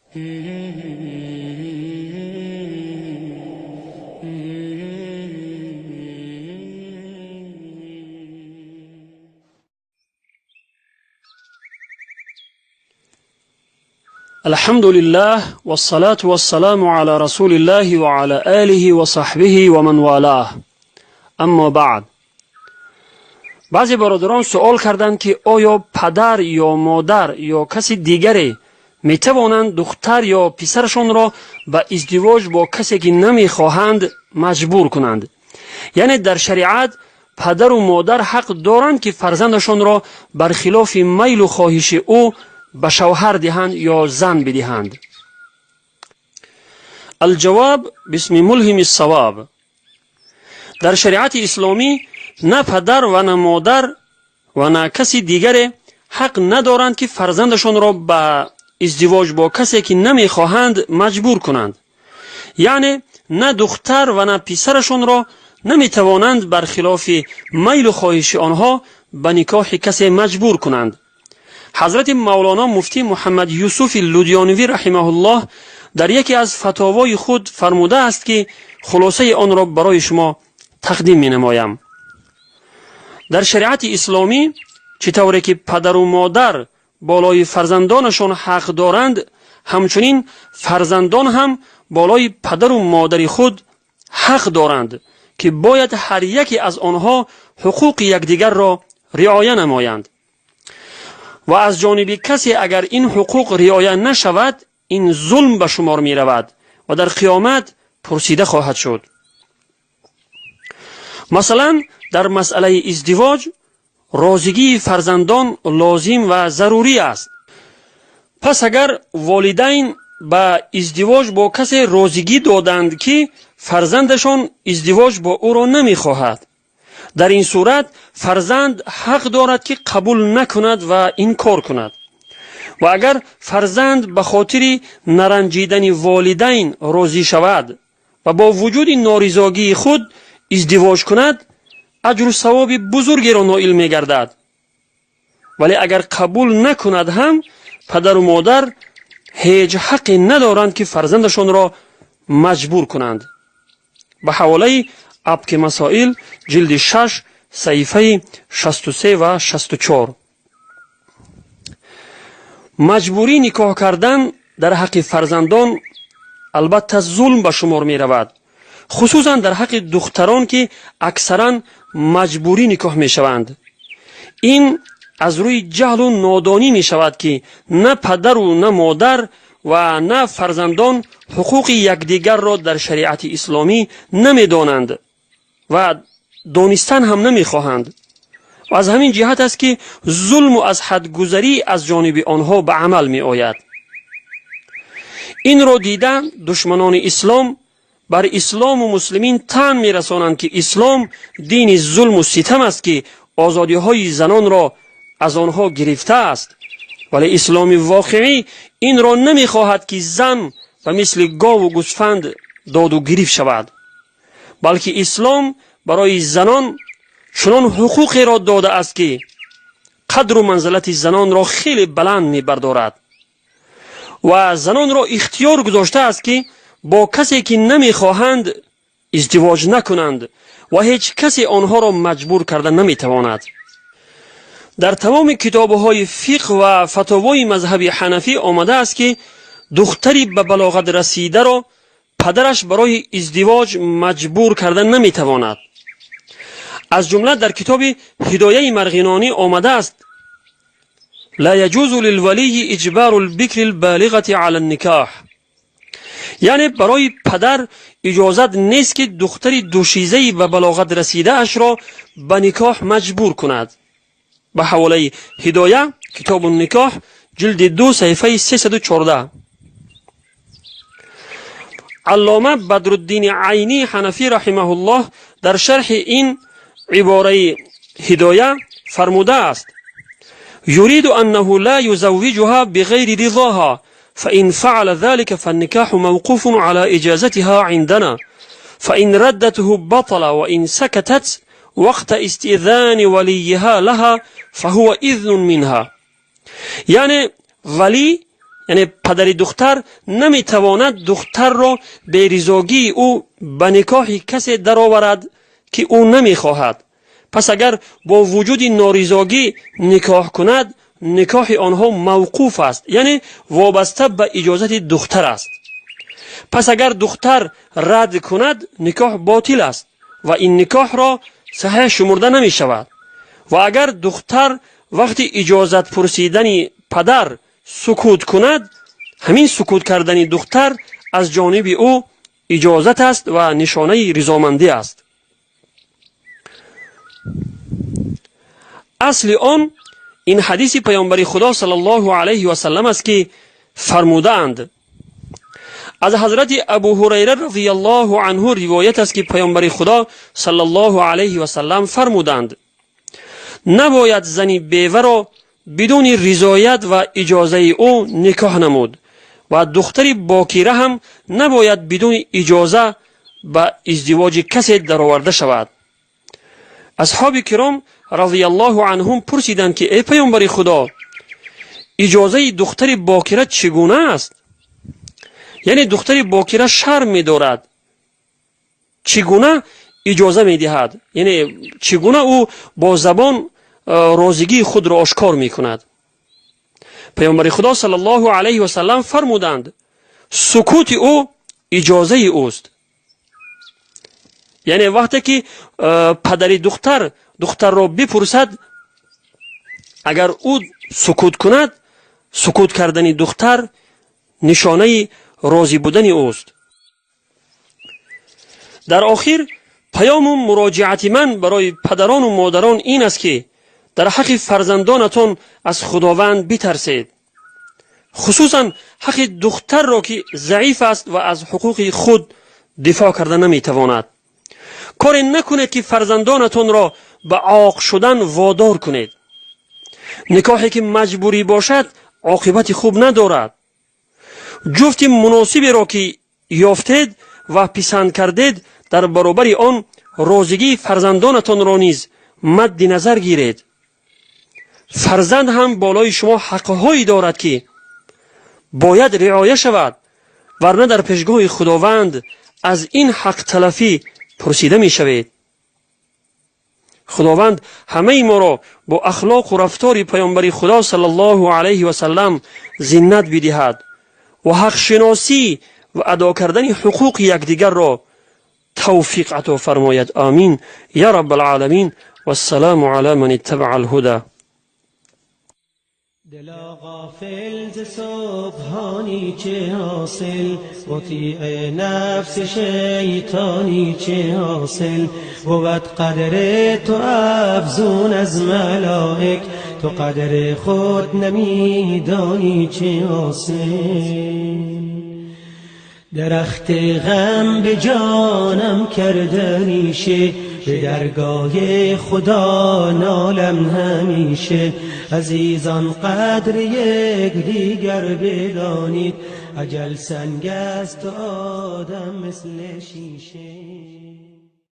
الحمد لله والصلاة والسلام على رسول الله وعلى آله وصحبه ومن والاه اما بعد. Баъзе бародарон суол карданд, ки оё падар ё модар ё каси дигаре метавонанд духтар ё писарашонро ба издивоҷ бо касе, ки намехоҳанд, маҷбур кунанд? Яъне дар шариат падару модар ҳақ доранд, ки фарзандашонро бар хилофи майлу хоҳиши ӯ ба шавҳар диҳанд ё зан бидиҳанд? Алҷавоб бисми мулҳими савоб: дар шариати исломӣ на падар ва на модар ва на каси дигаре ҳақ надоранд, ки фарзандашонро ба издивоҷ бо касе, ки намехоҳанд, маҷбур кунанд. Яъне на духтар ва на писарашонро наметавонанд бар хилофи майлу хоҳиши онҳо ба никоҳи касе маҷбур кунанд. Ҳазрати Мавлоно муфтӣ Муҳаммад Юсуфи Лудёнавӣ раҳимаҳуллоҳ дар яке аз фатовои худ фармудааст, ки хулосаи онро барои шумо тақдим менамоям. Дар шариати исломӣ чӣ тавре ки падару модар болои фарзандонашон ҳақ доранд, ҳамчунин фарзандон ҳам болои падару модари худ ҳақ доранд, ки бояд ҳар яке аз онҳо ҳуқуқи якдигарро риоя намоянд. Ва аз ҷониби касе агар ин ҳуқуқ риоя нашавад, ин зулм ба шумор меравад ва дар қиёмат пурсида хоҳад шуд. Масалан, дар масъалаи издивоҷ розигии фарзандон лозим ва зарурӣ аст. Пас агар волидайн ба издивоҷ бо касе розигӣ доданд, ки фарзандашон издивоҷ бо ӯро намехоҳад, дар ин сурат фарзанд ҳақ дорад, ки қабул накунад ва инкор кунад. Ва агар фарзанд ба хотири наранҷидани волидайн розӣ шавад ва бо вуҷуди норизогии худ издивоҷ кунад, аҷру савоби бузургеро ноил мегардад. Вале агар қабул накунад ҳам, падару модар ҳеҷ ҳаққе надоранд, ки фарзандашонро маҷбур кунанд. Ба ҳаволаи Абки масоил, ҷилди 6, саҳифаи 63 ва 64. Маҷбурӣ никоҳ кардан дар ҳаққи фарзандон албатта зулм ба шумор меравад, хусусан дар ҳаққи духтарон, ки аксаран маҷбурӣ никоҳ мешаванд. Ин аз рӯи ҷаҳлу нодонӣ мешавад, ки на падару на модар ва на фарзандон ҳуқуқи якдигарро дар шариати исломӣ намедонанд ва донистан ҳам намехоҳанд. Ва аз ҳамин ҷиҳат аст, ки зулму аз ҳадгузарӣ аз ҷониби онҳо ба амал меояд. Инро дида, душманони ислом бар ислому муслимин таън мерасонанд, ки ислом дини зулму ситам аст, ки озодиҳои занонро аз онҳо гирифтааст. Вале исломи воқеӣ инро намехоҳад, ки зан ба мисли гову гӯсфанд доду гирифт шавад, балки ислом барои занон чунон ҳуқуқеро додааст, ки қадру манзилати занонро хеле баланд мебардорад ва занонро ихтиёр гузоштааст, ки бо касе, ки намехоҳанд, издивоҷ накунанд ва ҳеҷ касе онҳоро маҷбур карда наметавонад. Дар тамоми китобҳои фиқҳ ва фатовои мазҳаби ҳанафӣ омадааст, ки духтари ба балоғат расидаро падараш барои издивоҷ маҷбур карда наметавонад. Аз ҷумла дар китоби Ҳидояи Марғинонӣ омадааст: لا يجوز للولي إجبار البكر البالغة على النكاح. Яъне барои падар иҷозат нест, ки духтари душизаи ба балоғат расидаашро ба никоҳ маҷбур кунад. Ба ҳаволаи Ҳидоя, Китобу никоҳ, ҷилди 2, саҳифаи 314. Аллома Бадруддини Айнӣ Ҳанафӣ раҳимаҳуллоҳ дар шарҳи ин ибораи Ҳидоя фармудааст: يريد أنه لا يزوجها بغير رضاها، فإن فعل ذلك فالنكاح موقوف على إجازتها عندنا، فإن ردته بطل، وإن سكتت وقت استئذان وليها لها فهو إذن منها. Яъне валӣ Яъне падари духтар наметавонад духтарро беризогии ӯ ба никоҳи касе дароварад, ки ӯ намехоҳад. Пас агар бо вуҷуди норизогӣ никоҳ кунад, никоҳи онҳо мавқуф аст, яъне вобаста ба иҷозати духтар аст. Пас агар духтар рад кунад, никоҳ ботил аст ва ин никоҳро саҳеҳ шумурда намешавад. Ва агар духтар вақти иҷозат пурсидани падар сукут кунад, ҳамин сукут кардани духтар аз ҷониби ӯ иҷозат аст ва нишонаи ризомандӣ аст. Асли он ин ҳадиси паёмбари Худо саллаллоҳу алайҳи васаллам аст, ки фармудаанд. Аз ҳазрати Абу Ҳурайра разияллоҳу анҳу ривоят аст, ки паёмбари Худо саллаллоҳу алайҳи васаллам фармуданд: набояд зани беваро бидуни ризоят ва иҷозаи ӯ никоҳ намуд ва духтари бокира ҳам набояд бидуни иҷоза ба издивоҷи касе дароварда шавад. Асҳоби киром разияллоҳу анҳум пурсиданд, ки эй паёмбари Худо, иҷозаи духтари бокира чӣ гуна аст? Яъне духтари бокира шарм медорад, чӣ гуна иҷоза медиҳад? Яъне чӣ гуна ӯ бо забон розигии худро ошкор мекунад? Паёмбари Худо саллаллоҳу алайҳи васаллам фармуданд: сукути ӯ иҷозаи ӯст. Яъне вақте ки падари духтар духтарро бипурсад, агар ӯ сукут кунад, сукут кардани духтар нишонаи розӣ будани ӯст. Дар охир паёму муроҷиати ман барои падарону модарон ин аст, ки дар ҳаққи фарзандонатон аз Худованд битарсед, хусусан ҳаққи духтарро, ки заиф аст ва аз ҳуқуқи худ дифоъ карда наметавонад. Коре накунед, ки фарзандонатонро ба оқ шудан водор кунед. Никоҳе ки маҷбурӣ бошад, оқибати хуб надорад. Ҷуфти муносиберо ки ёфтед ва писанд кардед, дар баробари он розигии фарзандонатонро низ мадди назар гиред. Фарзанд ҳам болои шумо ҳақҳое дорад, ки бояд риоя шавад, варна дар пешгоҳи Худованд аз ин ҳақталафӣ пурсида мешавед. Худованд ҳамаи моро бо ахлоқу рафтори паёмбари Худо саллаллоҳу алайҳи васаллам зиннат бидиҳад ва ҳақшиносӣ ва адо кардани ҳуқуқи якдигарро тавфиқ ато фармояд. Амин я раббалъаламин. Вассалому ала ман иттабаа алҳуда. دلا غافل ز سبحانی چه حاصل، مطیع نفس شیطانی چه حاصل؟ بود قدر تو افزون از ملائک، تو قدر خود نمیدانی چه حاصل؟ درخت غم به جانم کرده ریشه، به درگاه خدا نالم همیشه. عزیزان قدر یک دیگر بدانید، اجل سنگ است و آدم مثل شیشه.